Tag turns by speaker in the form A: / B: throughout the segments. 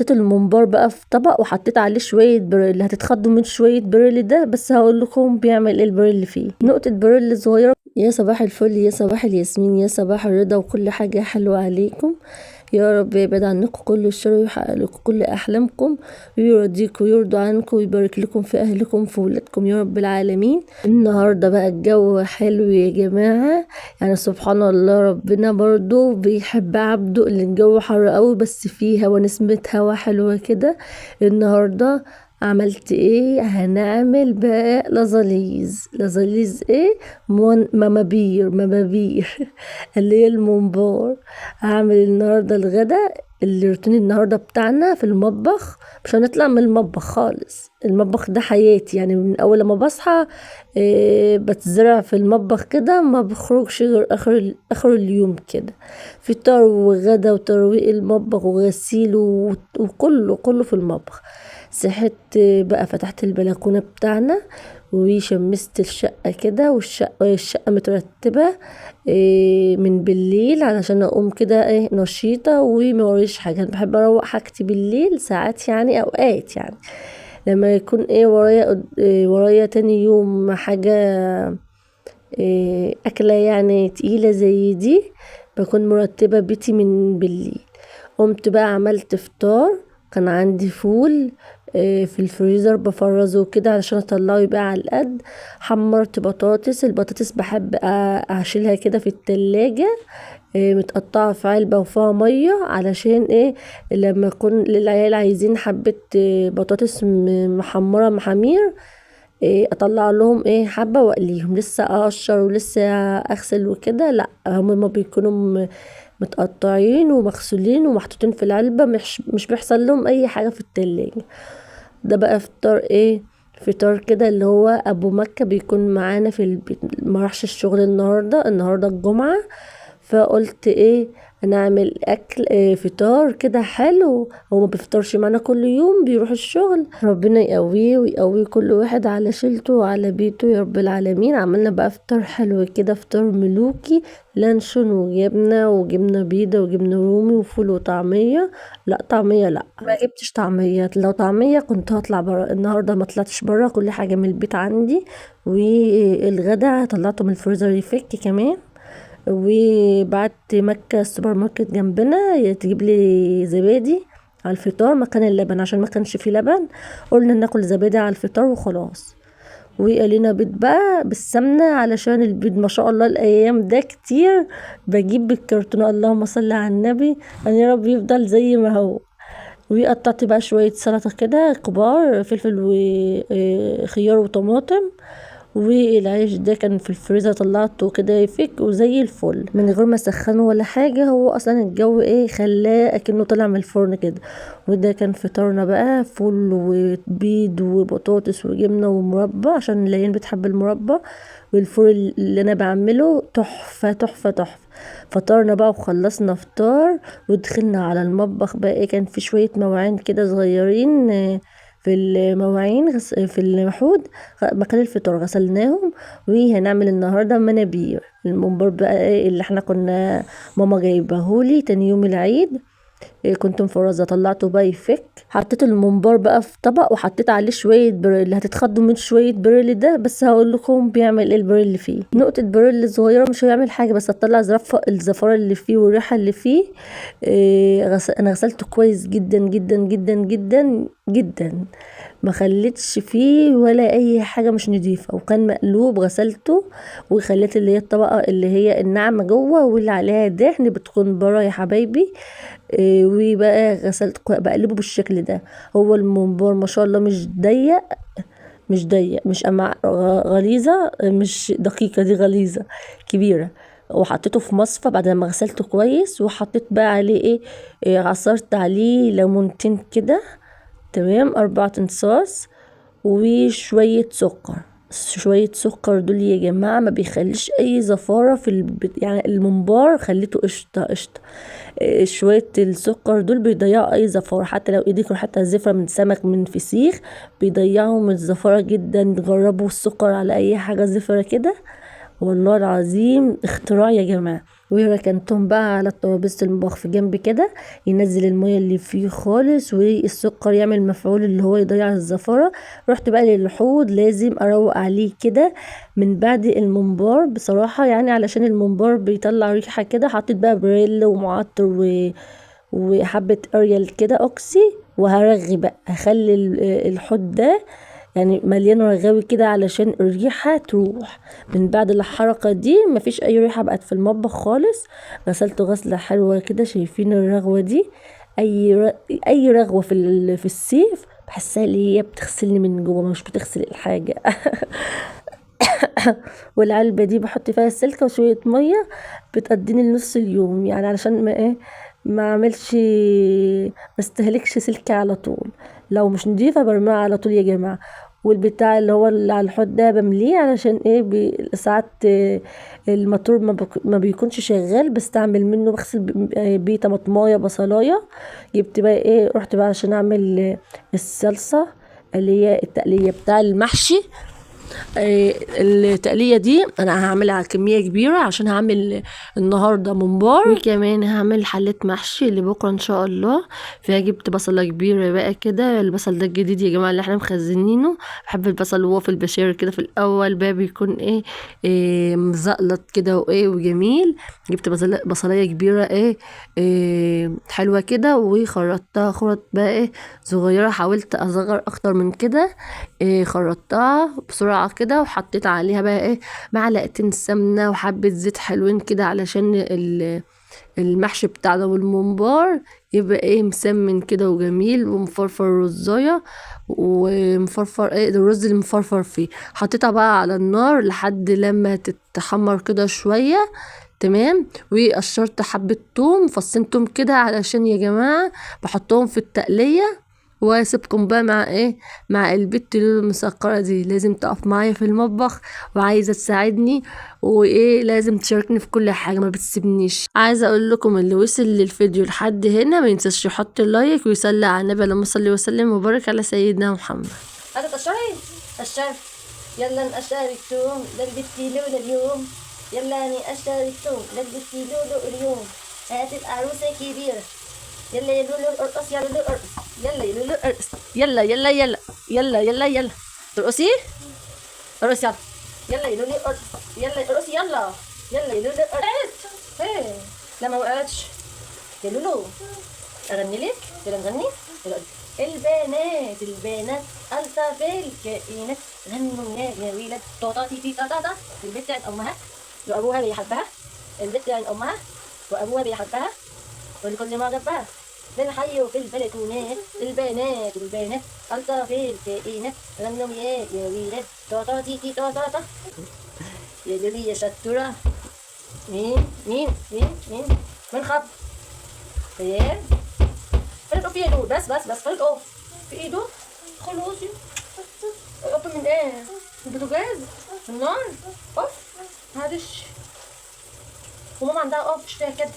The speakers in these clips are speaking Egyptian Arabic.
A: حطيت الممبار بقى في طبق وحطيت عليه شوية بريل. هتتخضوا من شوية بريل ده، بس هقول لكم بيعمل ايه البريل فيه. نقطة بريل صغيرة. يا صباح الفل، يا صباح الياسمين، يا صباح الرضا وكل حاجة حلوة عليكم. يا رب يبعد عنكم كل الشر ويحقق لكم كل احلامكم ويرضيكم ويرضى عنكم ويبارك لكم في اهلكم في ولادكم يا رب العالمين. النهارده بقى الجو حلو يا جماعة، يعني سبحان الله ربنا برضو بيحب عبده اللي الجو حر قوي بس فيه هوا، نسمه هوا حلوة كده. النهارده عملت ايه؟ هنعمل بقى لازاليز. لازاليز ايه؟ ممابير، ممابير اللي هي الممبار. هعمل النهارده الغدا، الروتين النهارده بتاعنا في المطبخ، مش هنطلع من المطبخ خالص. المطبخ ده حياتي، يعني من اول لما بصحى بتزرع في المطبخ كده، ما بخرجش غير اخر اليوم كده، فطار وغدا وترويق المطبخ وغسيل وكله كله في المطبخ. صحيت بقى فتحت البلكونه بتاعنا وشمست الشقة كده، والشقه الشقة مترتبة من بالليل علشان اقوم كده نشيطه وما وريش حاجة. انا بحب اروق حاجتي بالليل ساعات، يعني اوقات، يعني لما يكون ورايا تاني يوم حاجة اكله يعني تقيلة زي دي، بكون مرتبه بيتي من بالليل. قمت بقى عملت فطار، كان عندي فول في الفريزر بفرزه كده عشان اطلعه يبقى على القد. حمرت بطاطس، البطاطس بحب اشيلها كده في التلاجة، متقطعة في علبة وفيها مية، علشان لما يكون للعيال عايزين حبة بطاطس محمرة محامير، اطلع لهم حبة واقليهم، لسه اقشر ولسه اغسل وكده، لا هما ما بيكونوا متقطعين ومغسولين ومحطوطين في العلبة، مش بيحصل لهم اي حاجة في التلاجة. ده بقى فطار ايه؟ فطار كده اللي هو ابو مكة بيكون معانا في البيت، ما راحش الشغل النهارده، النهارده الجمعة، فقلت نعمل اكل فطار كده حلو. هو ما بيفطرش معانا كل يوم، بيروح الشغل، ربنا يقويه ويقوي كل واحد على شيلته وعلى بيته يا رب العالمين. عملنا بقى فطار حلو كده، فطار ملوكي، لانشون وجبنه وجبنه بيضة وجبنه رومي وفول وطعميه. لا طعميه لا، ما جبتش طعميه، لو طعميه كنت هطلع بره، النهارده ما طلعتش بره، كل حاجة من البيت عندي. والغدا طلعته من الفريزر يفك كمان، وبعت مكة السوبر ماركت جنبنا تجيب لي زبادي على الفطار مكان اللبن، عشان ما كانش فيه لبن، قلنا ناكل زبادي على الفطار وخلاص. وقلينا بيض بقى بالسمنة، علشان البيض ما شاء الله الأيام ده كتير، بجيب بالكرتونة، اللهم صل على النبي، يعني يا رب يفضل زي ما هو. وقطعت بقى شوية سلطة كده كبار، فلفل وخيار وطماطم، والعيش ده كان في الفريزر طلعته كده يفك وزي الفل من غير ما اسخنه ولا حاجة، هو اصلا الجو خلاه اكنه طلع من الفرن كده. وده كان فطارنا بقى، فول وبيض وبطاطس وجبنة ومربى، عشان ليان بتحب المربى، والفول اللي انا بعمله تحفة تحفة تحفة. فطرنا بقى وخلصنا فطار ودخلنا على المطبخ بقى، كان في شوية مواعين كده صغيرين في المواعين في الحوض مكان الفطار، غسلناهم. وهنعمل النهارده منابير الممبار بقى، اللي احنا كنا ماما جايبهولي تاني يوم العيد، كنت مفرزه، طلعته بقى يفك. حطيت الممبار بقى في طبق وحطيت عليه شوية بريل. هتتخضوا من شوية بريل ده، بس هقول لكم بيعمل ايه البريل فيه. نقطة بريل صغيرة مش هيعمل حاجة، بس هتطلع الزفاره اللي فيه والريحه اللي فيه. انا غسلته كويس جدا جدا جدا جدا جدا، ما خليتش فيه ولا اي حاجة مش نضيفه، وكان مقلوب غسلته، وخليت اللي هي الطبقة اللي هي الناعمة جوه واللي عليها دهن بتكون بره يا حبايبي. وبقى غسلت بقلبه بالشكل ده. هو الممبار ما شاء الله مش ضيق، مش ضيق، مش غليظة، مش دقيقة، دي غليظة كبيرة. وحطيته في مصفى بعد ما غسلته كويس، وحطيت بقى عليه عصرت عليه ليمونتين كده، تمام، 4 انصاص وشوية سكر. شوية سكر دول يا جماعة ما بيخليش أي زفارة في البيت، يعني الممبار خليته قشطة قشطة. شوية السكر دول بيضيعوا أي زفارة، حتى لو إيديك ريحتها زفرة من سمك من فسيخ بيضيعوا من الزفارة جدا. جربوا السكر على أي حاجة زفرة كده، والله العظيم اختراع يا جماعة. وركنتهم بقى على ترابيزة المطبخ في جنب كده، ينزل المية اللي فيه خالص، والسكر يعمل مفعول اللي هو يضيع الزفرة. رحت بقى للحوض، لازم اروق عليه كده من بعد الممبار بصراحة، يعني علشان الممبار بيطلع ريحة كده. حطيت بقى بريل ومعطر وحبة اريال كده اوكسي، وهرغي بقى، هخلي الحوض ده يعني مليان رغاوي كده علشان الريحة تروح. من بعد الحركة دي مفيش اي ريحة بقت في المطبخ خالص. غسلته غسلة حلوة كده، شايفين الرغوة دي؟ اي رغوة في السيف بحسها اللي هي بتغسلني من جوه، مش بتغسل الحاجة. والعلبة دي بحط فيها السلكة وشوية مية، بتقضيني لنص اليوم، يعني علشان ما ايه، ما اعملش، ما استهلكش سلكة على طول. لو مش نضيفة برميها على طول يا جماعة. والبتاع اللي هو اللي على الحوض ده بمليه علشان ايه، ساعات الماتور ما بيكونش شغال، بستعمل منه بغسل بيه طماطمايه بصلايه. جبت بقى ايه، رحت بقى عشان اعمل الصلصه اللي هي التقليه بتاع المحشي. التقليه دي انا هعملها على كميه كبيره عشان هعمل النهارده ممبار، وكمان هعمل حله محشي لبكره ان شاء الله. فجبت بصله كبيره بقى كده، البصل ده الجديد يا جماعه اللي احنا مخزنينه. بحب البصل وهو في البشاير كده في الاول بقى بيكون ايه مزقلط كده وايه وجميل. جبت بصلايه كبيره ايه حلوه كده، وخرطتها خرط بقى ايه صغيره، حاولت اصغر اكتر من كده. خرطتها بسرعه كده، وحطيت عليها بقى ايه معلقتين سمنه وحبه زيت حلوين كده علشان المحشي بتاعنا والممبار يبقى ايه مسمن كده وجميل ومفرفر رزايه، ومفرفر ايه الرز اللي مفرفر فيه. حطيتها بقى على النار لحد لما تتحمر كده شويه، تمام. وقشرت حبه توم، فصين توم كده علشان يا جماعه بحطهم في التقليه. واسيبكم بقى مع ايه، مع البت لولو المسكره دي، لازم تقف معايا في المطبخ وعايزه تساعدني، وايه لازم تشاركني في كل حاجه، ما بتسيبنيش. عايزه اقول لكم اللي وصل للفيديو لحد هنا ما ينساش يحط لايك ويصلي على النبي، اللهم صل وسلم وبارك على سيدنا محمد. هذا تقشري قشر، يلا نقشر التوم للبت لولو اليوم، يلا نقشر التوم للبت لولو اليوم، هتبقى عروسه كبيره. يلا يا لولو ارقص، يا لولو ارقص، يلا يا لولو ارقص، يلا يلا يلا يلا يلا يلا ترقصي، ارقصي يلا، يلا يا لولو ارقص، يلا ارقصي، يلا يلا يا لولو ارقص. ايه لا ما وقعتش يا لولو، اغني لك، يلا نغني. يلا البنات البنات الطف الكائنات، غنوا يا ولاد طاطا تي تي طاطا طا. البت عند امها وابوها بيحبها، البت عند امها وابوها بيحبها، والكل ما جنبها للحي وفي البلكونات. البنات البنات الطف الكائنات، غنوا يا ولاد طاطا تي تي طاطا طا. يا لولي يا شطوره، مين مين مين مين مين خط؟ ايه خلي القف يا لول، بس بس بس خلي القف في ايده خلاص. القف من ايه؟ من البوتاجاز؟ من النار؟ قف معلش، وماما عندها قف مش فيها كده،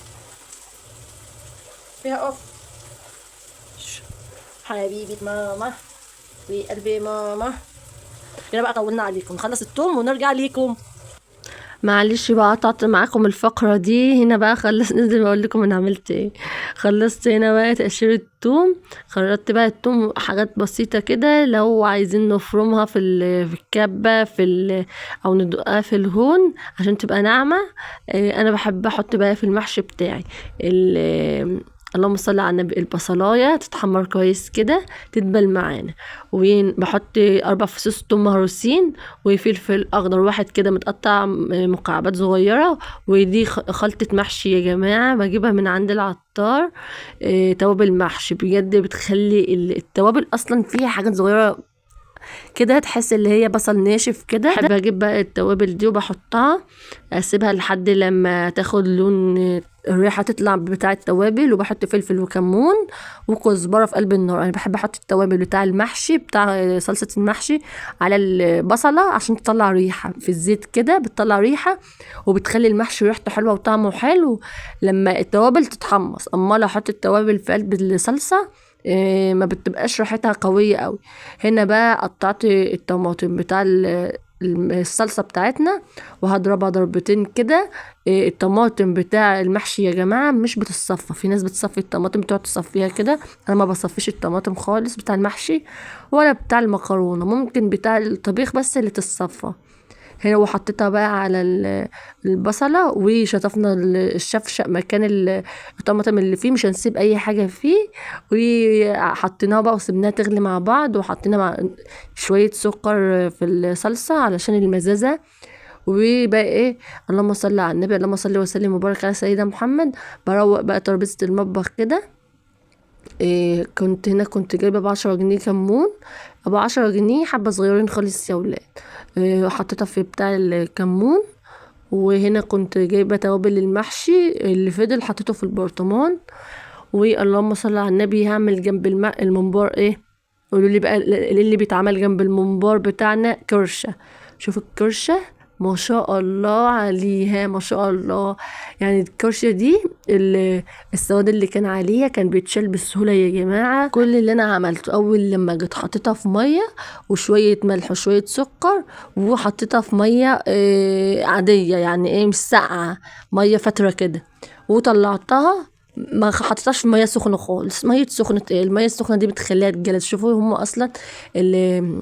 A: فيها قف. حبيبة ماما وقلبي ماما. كده بقى طولنا عليكم، نخلص التوم ونرجع ليكم. معلش بقى قطعت معاكم الفقرة دي. هنا بقى خلصت، ننزل بقول لكم انا عملت ايه. خلصت هنا بقى تقشير التوم، خرطت بقى التوم حاجات بسيطة كده، لو عايزين نفرمها في الكبة او ندقها في الهون عشان تبقى ناعمة. انا بحب احط بقى في المحشي بتاعي اللهم صل على النبي، البصلايه تتحمر كويس كده تدبل معانا. وبحط 4 فصوص توم مهروسين وفلفل اخضر واحد كده متقطع مكعبات صغيره. ودي خلطه محشي يا جماعه بجيبها من عند العطار، توابل محشي بجد بتخلي التوابل اصلا فيها حاجات صغيره كده تحس اللي هي بصل ناشف كده. بحب اجيب بقى التوابل دي وبحطها، اسيبها لحد لما تاخد لون الريحه تطلع بتاع التوابل. وبحط فلفل وكمون وكزبره في قلب النار. انا بحب احط التوابل بتاع المحشي بتاع صلصه المحشي على البصله عشان تطلع ريحه في الزيت كده، بتطلع ريحه وبتخلي المحشي ريحته حلوه وطعمه حلو لما التوابل تتحمص. اما لو احط التوابل في قلب الصلصه ما بتبقاش ريحتها قويه قوي. هنا بقى قطعت الطماطم بتاع الصلصه بتاعتنا، وهضربها ضربتين كده. الطماطم بتاع المحشي يا جماعة مش بتتصفى، في ناس بتصفي الطماطم بتقعد تصفيها كده، انا ما بصفيش الطماطم خالص بتاع المحشي ولا بتاع المكرونه، ممكن بتاع الطبيخ بس اللي تتصفى. هنا وحطيتها بقى على البصلة، وشطفنا الشفشق مكان الطماطم اللي فيه، مش هنسيب اي حاجة فيه، وحطيناها بقى وسيبناها تغلي مع بعض، وحطينا مع شوية سكر في الصلصة علشان المزازة. وبقى ايه، اللهم صل على النبي، اللهم صل وسلم وبارك على سيدنا محمد. بروق بقى ترابيزة المطبخ كده. إيه، كنت هنا كنت جايبة ب10 جنيه كمون، ب10 جنيه حبة صغيرين خالص يا ولاد. إيه، حطيتها في بتاع الكمون. وهنا كنت جايبة توابل المحشي اللي فضل حطيته في البرطمان. واللهم صل على النبي. هعمل جنب الممبار ايه، قولوا لي بقى اللي بيتعمل جنب الممبار بتاعنا كرشة. شوفوا الكرشة ما شاء الله عليها، ما شاء الله. يعني الكرشة دي السواد اللي كان عليها كان بيتشال بسهولة يا جماعة. كل اللي انا عملته اول لما جيت حطيتها في مية وشوية ملح وشوية سكر، وحطيتها في مية، عادية، يعني ايه مش ساقعة، مية فترة كده، وطلعتها ما حطيتهاش في مية سخنة خالص. مية سخنة ايه، المية السخنة دي بتخليها تجلد. شوفوا هم اصلا اللي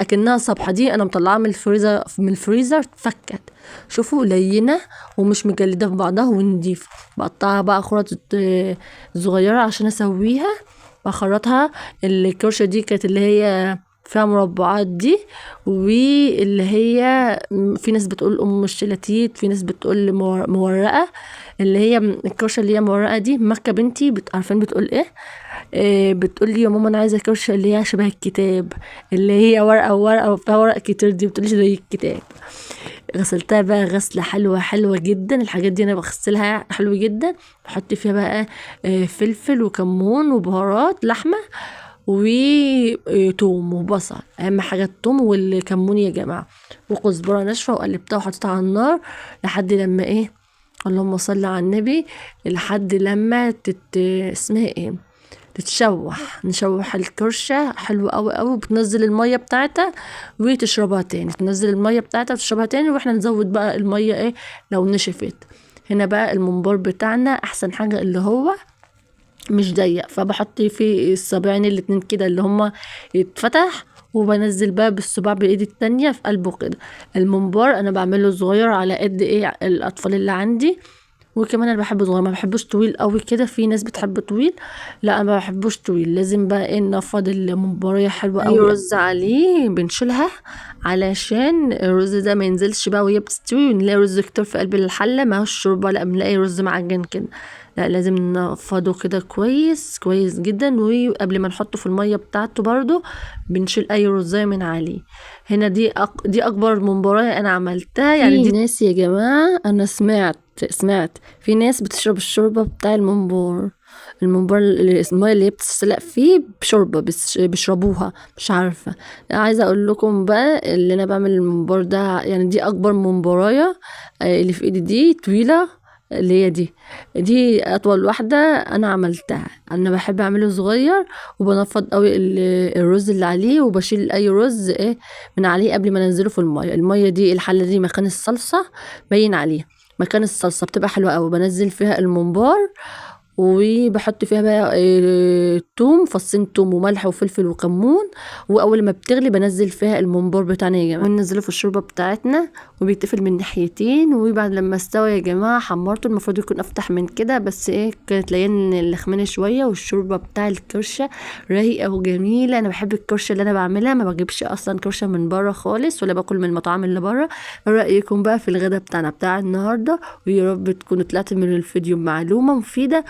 A: اكنها صبحة، دي انا مطلعاها من الفريزر اتفكت. شوفوا لينه ومش مجلده في بعضها ونضيفه. بقطعها بقى خرط صغيرة عشان اسويها، بخرطها. الكرشه دي كانت اللي هي فيها مربعات دي، واللي هي في ناس بتقول ام الشلاتيت، في ناس بتقول مورقه، اللي هي الكرشه اللي هي مورقه دي. مكة بنتي عارفين بتقول ايه؟ بتقول لي يا ماما انا عايزه كرشه اللي هي شبه الكتاب، اللي هي ورقة وورقة وفيها ورق كتير دي، بتقولي زي الكتاب. غسلتها بقى غسله حلوة حلوة جدا. الحاجات دي انا بغسلها حلو جدا، بحط فيها بقى، فلفل وكمون وبهارات لحمه وتوم وبصل، اهم حاجة التوم والكمون يا جماعة، وكزبره ناشفة، وقلبتها وحطيتها على النار لحد لما ايه، اللهم صل على النبي، لحد لما اسمها ايه، تتشوح. نشوح الكرشه حلو قوي قوي، وبتنزل المية بتاعتها وتشربها تاني، تنزل المية بتاعتها وتشربها تاني، واحنا نزود بقى المية ايه لو نشفت. هنا بقى الممبار بتاعنا احسن حاجة اللي هو مش ضيق، فبحط فيه الصابعين الاتنين كده اللي هما يتفتح، وبنزل بقى بالصباع بايدي التانية في قلبه كده. الممبار انا بعمله صغير على قد ايه الاطفال اللي عندي، وكمان انا بحبه صغير، ما بحبوش طويل قوي كده. في ناس بتحب طويل، لا انا ما بحبوش طويل. لازم بقى ايه نفض الممباريه حلوة قوي. رز عليه بنشيلها علشان الرز ده ما ينزلش بقى وهي بتستوي ونلاقي رز كتير في قلب الحلة، ما هوش شوربة، لا بنلاقي رز معجن كده. لا لازم نفضه كده كويس كويس جدا، وقبل ما نحطه في المية بتاعته برضو بنشيل اي رزايه من عليه. هنا دي اكبر ممباريه انا عملتها. يعني
B: في
A: دي ناس يا جماعة، انا سمعت في ناس بتشرب الشوربة بتاع الممبار، الممبار المية اللي هي بتتسلق فيه بشوربه بيشربوها، مش عارفه. عايزه اقول لكم بقى اللي انا بعمل الممبار ده، يعني دي اكبر ممبرايه، اللي في ايدي دي طويلة، اللي هي دي اطول واحدة انا عملتها. انا بحب اعمله صغير، وبنفض قوي الرز اللي عليه، وبشيل اي رز ايه من عليه قبل ما انزله في المية. المية دي الحلة دي مكان الصلصه باين عليها، مكان الصلصه بتبقى حلوة قوي. بنزل فيها الممبار، وبحط فيها بقى، توم، فصين توم وملح وفلفل وكمون، واول ما بتغلي بنزل فيها الممبار بتاعنا يا جماعة، وننزله في الشوربة بتاعتنا، وبيتقفل من ناحيتين. وبعد لما استوى يا جماعة حمرته، المفروض يكون افتح من كده، بس ايه كانت لين اللخمانه شوية. والشوربه بتاع الكرشه رايقة وجميلة. انا بحب الكرشه اللي انا بعملها، ما بجيبش اصلا كرشه من بره خالص، ولا باكل من المطاعم اللي بره. رايكم بقى في الغدا بتاعنا بتاع النهارده، ويا رب تكونوا طلعتوا من الفيديو بمعلومة مفيدة،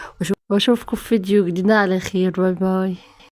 A: واشوفكم في فيديو جديد على خير. bye bye.